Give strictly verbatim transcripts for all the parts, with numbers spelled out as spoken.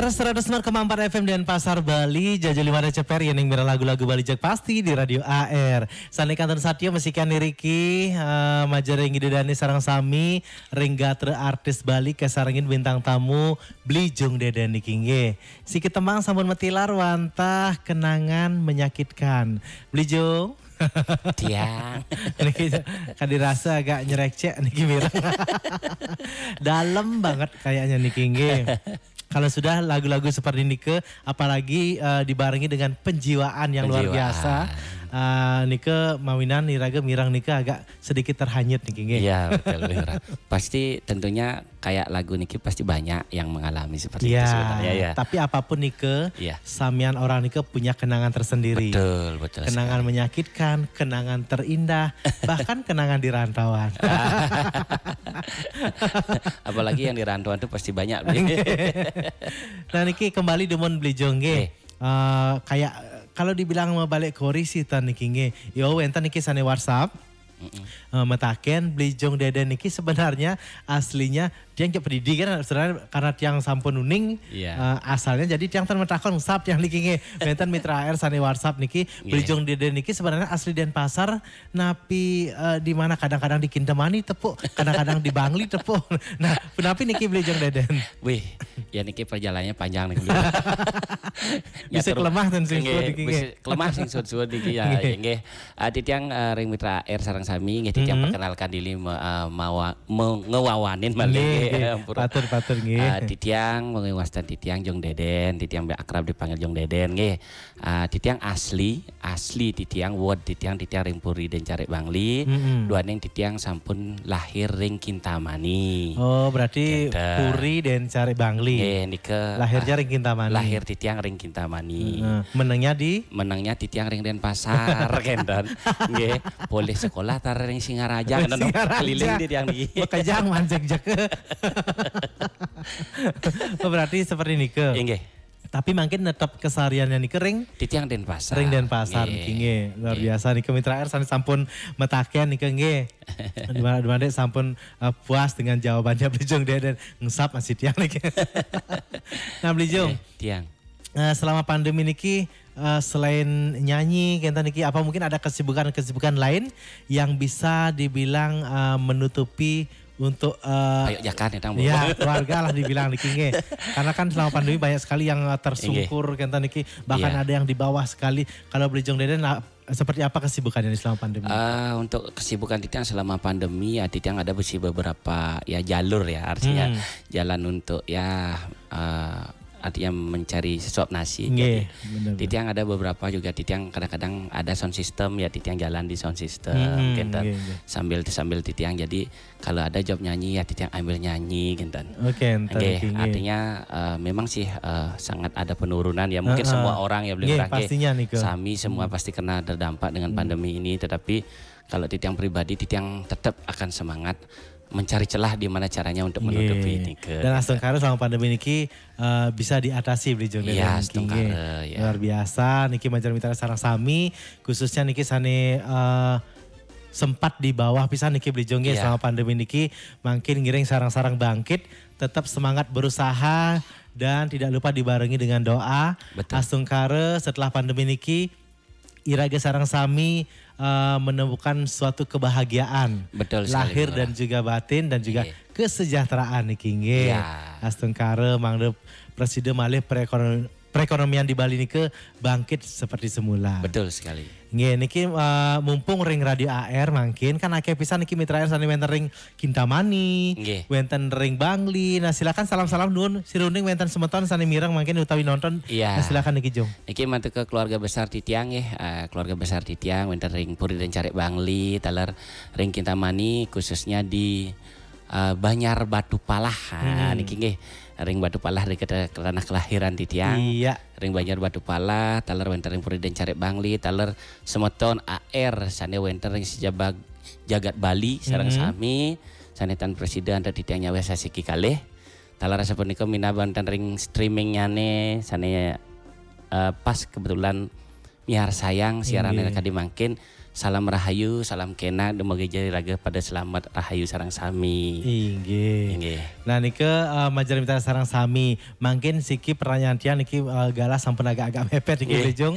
Seratus koma empat F M Denpasar, Bali, jaja lima ceper, yening mireng lagu-lagu Bali jek pasti di Radio A R. Sane kantun satya mesikan niriki, eh, majeng ring Ida Dane sareng sami, ring gatra artis Bali, kasarengin bintang tamu, Bli Jung Deden niki nggih. Siki tembang sampun matilar wantah kenangan menyakitkan. Bli Jung. Tiang. Niki kadi rasa agak nyerekcek niki mireng. Dalam banget kayaknya niki nggih. Kalau sudah lagu-lagu seperti niki, apalagi, eh, dibarengi dengan penjiwaan yang luar biasa, eh, niki mawinan iraga mireng niki agak sedikit terhanyut niki nggih. Iya, betul, Bli Ngurah. Pasti tentunya kayak lagu niki pasti banyak yang mengalami seperti itu sebenarnya ya. Tapi apapun niki, samian orang niki punya kenangan tersendiri. Betul, betul. Kenangan menyakitkan, kenangan terindah, bahkan kenangan di rantauan. Apalagi yang di rantauan itu pasti banyak, Bli. Nah, niki kembali dumun Bli Jung nggih. Eh, kayak kalau dibilang mau balik kori sih tan niki nggih. Yo, wenten niki sane WhatsApp. Eh, metaken Bli Jung Deden niki sebenarnya aslinya tiang cek pedidi kan, sebenarnya karena tiang sampun uning, eh, asalnya jadi tiang tan metakon sap tiang niki nggih. Wenten mitra A R sane WhatsApp niki, Bli Jung Deden niki sebenarnya asli Denpasar, napi, eh, di mana kadang-kadang di Kintamani tepuk, kadang-kadang di Bangli tepuk. Nah, punapi niki Bli Jung Deden? Wih, ya niki perjalanannya panjang nih. Bisa kelemah dan sing nggih, suwun niki nggih. Bisa kelemah sing suwun-suwun niki ya, nggih. Ah, titiang, eh, ring mitra A R sareng sami nggih, titiang perkenalkan diri me-, eh, mawa-, me-, ngewawanin malih nggih, nggih. Ampura. Patur, patur nggih. Ah, titiang mengewastan titiang Jung Deden, titiang akrab dipanggil Jung Deden nggih. Ah, titiang asli, asli titiang, wod titiang, titiang ring Puri Dencarik Bangli. Duaning titiang sampun lahir ring Kintamani. Oh, berarti Kinten. Puri Dencarik Bangli. Nggih, nika lahirnya ring Kintamani. Lahir titiang ring Kintamani. Heeh. Menengnya di? Menengnya titiang ring Denpasar, kenten. Nggih, polih sekolah tar ring Singaraja, kenten. Singaraja. Keliling titiang niki. Bekejang manjek jek. Oh, berarti seperti nika. Inggih. Tapi mungkin tetap kesehariannya niki ring titiang Denpasar. Ring Denpasar niki nggih. Luar biasa niki mitra A R sane sampun metaken niki nggih. Dimana, dimana sampun, eh, puas dengan jawabannya Bli Jung Deden. Ngesap masih tiang niki. Nah, Bli Jung. Nggih, tiang. Eh, selama pandemi niki, eh, selain nyanyi, kenten niki, apa mungkin ada kesibukan-kesibukan lain yang bisa dibilang, eh, menutupi untuk, eh, payuk jakan ya, Tang, Bu? Ya, keluarga lah dibilang niki nggih. Karena kan selama pandemi banyak sekali yang, eh, tersungkur, kenten niki, bahkan ada yang di bawah sekali. Kalau Bli Jung Deden, ah, seperti apa kesibukannya selama pandemi? Eh, untuk kesibukan titiang selama pandemi ya, titiang ada besi beberapa ya jalur ya, artinya jalan untuk ya, eh, artinya mencari sesuap nasi. Nggih, jadi, bener, bener. Titiang ada beberapa juga, titiang kadang-kadang ada sound system ya, titiang jalan di sound system, kenten. Nggih, nggih. Sambil, sambil titiang, jadi kalau ada job nyanyi ya titiang ambil nyanyi, kenten. Oke, nggih, nggih. Artinya, eh, memang sih, eh, sangat ada penurunan ya, mungkin semua orang ya, Bli Ngurah nggih, pastinya nika. Sami semua pasti kena terdampak dengan pandemi ini, tetapi kalau titiang pribadi, titiang tetap akan semangat mencari celah di mana caranya untuk menutupi niki. Dan astungkara selama pandemi niki, eh, bisa diatasi Bli Jung Deden niki nggih. Iya, astungkara, ya. Luar biasa niki mancanegara sareng sami, khususnya niki sane, eh, sempat di bawah pisan niki Bli Jung nggih selama pandemi niki, mangkin ngiring sareng-sareng bangkit, tetap semangat berusaha dan tidak lupa dibarengi dengan doa. Betul. Astungkara setelah pandemi niki iraga sareng sami, eh, menemukan suatu kebahagiaan. Betul sekali, lahir dan juga batin dan juga kesejahteraan niki nggih. Iya. Astungkara mangda prasida malih perekono-, perekonomian di Bali nika bangkit seperti semula. Betul sekali. Nggih, niki, eh, mumpung ring Radio A R mangkin kan akeh pisan niki mitra A R sane wenten ring Kintamani, wenten ring Bangli. Nah, silakan salam-salam nuwun siruning wenten semeton sane mireng mangkin utawi nonton. Iya. Nah, silakan niki, Jung. Niki mantuk ke keluarga besar titiang nggih, eh, keluarga besar titiang wenten ring Puri Dencarik Bangli, taler ring Kintamani, khususnya di, eh, Banjar Batu Palah. Ah, niki nggih, ring Batu Palah di kete-, tanah kelahiran titiang. Iya. Ring Banjar Batu Palah, taler wenten ring Puri Dencarik Bangli, taler semeton A R sane wenten ring sajebag jagat Bali sareng sami, sane tan prasida antuk titiang nyaweh sasiki kalih. Taler sapunika minab wenten ring streamingnyane sane, eh, pas kebetulan miarsayang siaran Inggih. Kadi mangkin. Salam rahayu, salam kenak, dumugi iraga pada selamat rahayu sareng sami. Inggih. Inggih. Nah, nika, eh, majeng mitra sareng sami. Mangkin siki pertanyaan tiang niki, eh, galah sampun agak-agak mepet niki, Nggih. Bli Jung.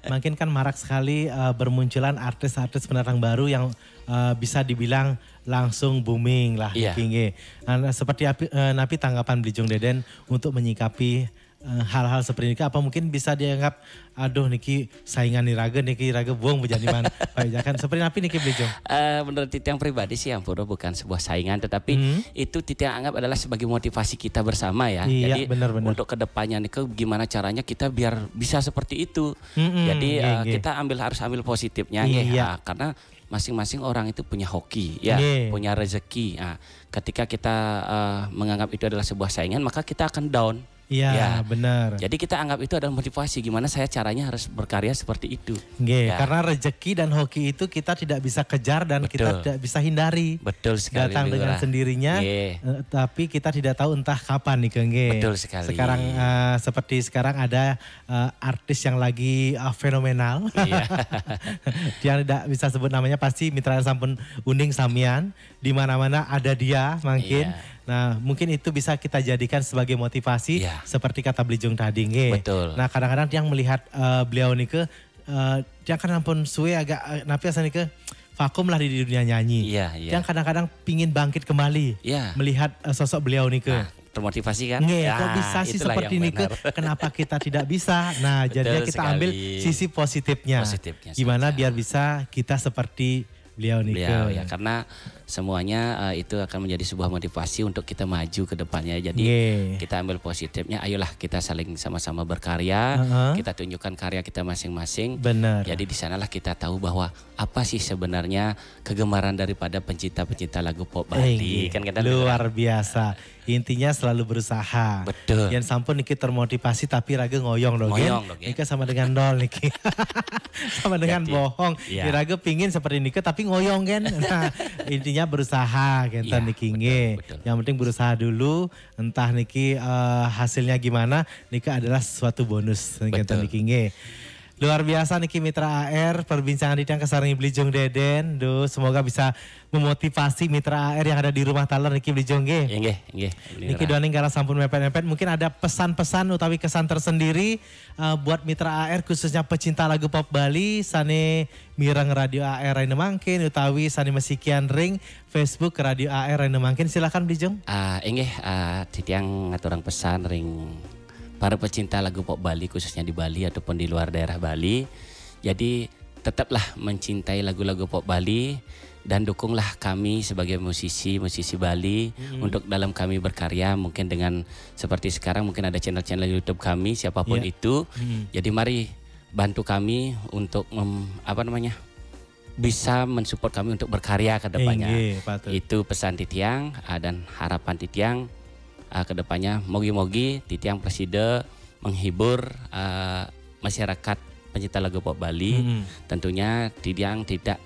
Mangkin kan marak sekali, eh, bermunculan artis-artis pendatang baru yang, eh, bisa dibilang langsung booming lah Iya. niki nggih. Nah, seperti api, eh, napi tanggapan Bli Jung Deden untuk menyikapi, eh, hal-hal seperti ini? Apa mungkin bisa dianggap, "Aduh niki saingan iraga, niki iraga buang bejaniman." Baik, jangan seperti napi niki Bli Jung? Eh, menurut titiang pribadi sih, ampura bukan sebuah saingan, tetapi Hmm. itu titiang anggap adalah sebagai motivasi kita bersama ya. Iya, Jadi benar, benar. untuk kedepannya nih, gimana caranya kita biar bisa seperti itu. Mm-mm, Jadi, nggih, eh, nggih. kita ambil, harus ambil positifnya, nggih. Iya. Ah, karena masing-masing orang itu punya hoki, ya, Nggih. punya rezeki. Ah, ketika kita, eh, menganggap itu adalah sebuah saingan, maka kita akan down. Iya, Ya. benar. Jadi kita anggap itu adalah motivasi. Gimana saya caranya harus berkarya seperti itu. Nggih, Ya. karena rezeki dan hoki itu kita tidak bisa kejar dan kita Betul. tidak bisa hindari. Betul sekali, Datang Bli dengan Lurah. sendirinya, Nggih. eh, tapi kita tidak tahu entah kapan nih, nggih. Betul sekali. Sekarang, eh, seperti sekarang ada, eh, artis yang lagi, eh, fenomenal. Iya. Yang tidak bisa sebut namanya, pasti mitra sampun uning samian. Di mana-mana ada dia mangkin. Iya. Nah, mungkin itu bisa kita jadikan sebagai motivasi Iya. seperti kata Bli Jung tadi, nggih. Betul. Nah, kadang-kadang tiang melihat, eh, beliau nika, eh, tiang kan ampun suwe agak, eh, napi asa nika vakum lah di, di dunia nyanyi. Iya, iya. Tiang kadang-kadang pingin bangkit kembali Iya. melihat, eh, sosok beliau nika. Nah, termotivasi kan? Nggih, Ya, kok bisa sih itulah seperti yang nika? benar. Kenapa kita tidak bisa? Nah, Betul jadinya kita ambil sekali. sisi positifnya. Positifnya Gimana saja. biar bisa kita seperti beliau nika? Beliau, ya, karena semuanya, eh, itu akan menjadi sebuah motivasi untuk kita maju ke depannya. Jadi, Nggih. kita ambil positifnya, ayolah kita saling sama-sama berkarya, Heeh. kita tunjukkan karya kita masing-masing. Benar. Jadi, di sanalah kita tahu bahwa apa sih sebenarnya kegemaran daripada pencinta-pencinta lagu pop Bali. Inggih. Kan kita Luar biasa. Intinya selalu berusaha. Betul. Yang sampun niki termotivasi tapi raga ngoyong dong, Ngoyong kan? dong, ya. Nika sama dengan nol niki. Sama dengan Jadi, bohong. iya. Iraga pingin seperti nika tapi ngoyong kan. Nah, intinya berusaha gitu Iya, niki betul, nggih. betul. Yang penting berusaha dulu, entah niki, eh, hasilnya gimana, nika adalah suatu bonus gitu Betul. niki nggih. Luar biasa niki Mitra A R, perbincangan titiang kasarengin Bli Jung Deden. Duh, semoga bisa memotivasi Mitra A R yang ada di rumah taler niki Bli Jung nggih. Inggih, inggih. Niki duaning galah sampun mepet-mepet, mungkin ada pesan-pesan utawi kesan tersendiri, eh, buat Mitra A R, khususnya pecinta lagu pop Bali, sane mireng Radio A R rahina mangkin utawi sane masikian ring Facebook Radio A R rahina mangkin. Silakan Bli Jung. Ah, inggih, ah, titiang ngaturang pesan ring para pecinta lagu pop Bali, khususnya di Bali ataupun di luar daerah Bali. Jadi, tetaplah mencintai lagu-lagu pop Bali dan dukunglah kami sebagai musisi, musisi Bali Mm-mm. untuk dalam kami berkarya, mungkin dengan seperti sekarang mungkin ada channel-channel YouTube kami, siapapun Iya. itu. Mm-mm. Jadi, mari bantu kami untuk mem-, apa namanya, bisa mensupport kami untuk berkarya ke depannya. Inggih, patut. Itu pesan titiang, ah, dan harapan titiang, ah, ke depannya. Mogi-mogi titiang prasida menghibur, ah, masyarakat pencinta lagu pop Bali. Mm-mm. Tentunya titiang tidak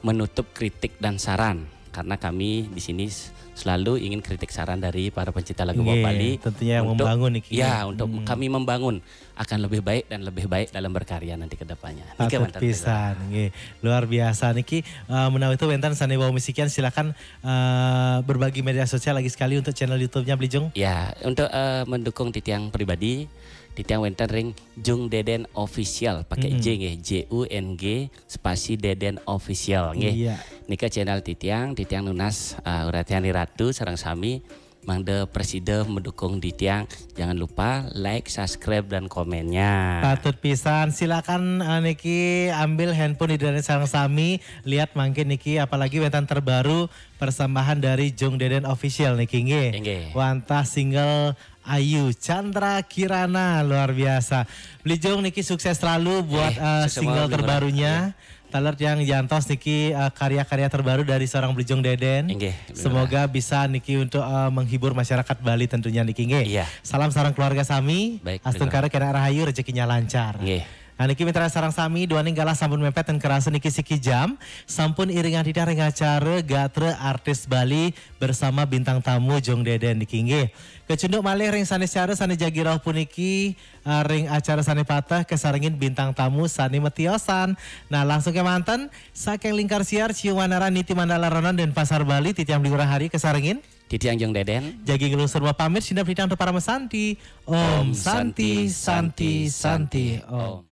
menutup kritik dan saran, karena kami di sini s-, selalu ingin kritik saran dari para pencinta lagu pop Nggih, Bali tentunya yang untuk membangun niki, ya, nggih. untuk Hmm. kami membangun akan lebih baik dan lebih baik dalam berkarya nanti ke depannya. Nika Patut mantan pisan, nggih. Luar biasa niki, eh, menawi itu wenten sane wau misikian, silakan, eh, berbagi media sosial lagi sekali untuk channel YouTube-nya Bli Jung. Ya, untuk, eh, mendukung titiang pribadi, titiang wenten ring Jung Deden Official, pakai Mm-mm. J nggih, J U N G spasi Deden Official nggih. Iya. Nika channel titiang, titiang nunas, eh, Uratian Ratu sareng sami mangda prasida mendukung titiang. Jangan lupa like, subscribe, dan komennya. Patut pisan. Silakan, eh, niki ambil handphone di dalam sareng sami. Lihat mangkin niki apalagi wenten terbaru persembahan dari Jung Deden Official niki nggih. Inggih. Wantah single Ayu Chandra Kirana, luar biasa. Bli Jung niki sukses selalu buat, Inggih, eh, sukses single selalu, Bli Jung. terbarunya. Taler tiang jantos niki, eh, karya-karya terbaru dari seorang Bli Jung Deden. Inggih, bener. Semoga bisa niki untuk, eh, menghibur masyarakat Bali tentunya niki nggih. Iya. Salam sareng keluarga sami. Baik, Astungkara bener. kenak rahayu, rezekinya lancar. Nggih. Nah, niki mitra sareng sami, duaning galah sampun mepet ten kerasa niki siki jam, sampun iringan titah ring acara Gatra Artis Bali bersama bintang tamu Jung Deden niki nggih. Kecunduk malih ring sane siara sane jagi rauh puniki, eh, ring acara sane pateh kasarengin bintang tamu sane matiosan. Nah, langsung kemanten saking lingkar siar Ciwanara Niti Mandala Ronon Denpasar Bali, titiang Bli Ngurah Hari kasarengin. Titiang Jung Deden. Jagi nglungsur pamit, sineb titang para masanti. Om Santi, Santi, Santi, Om.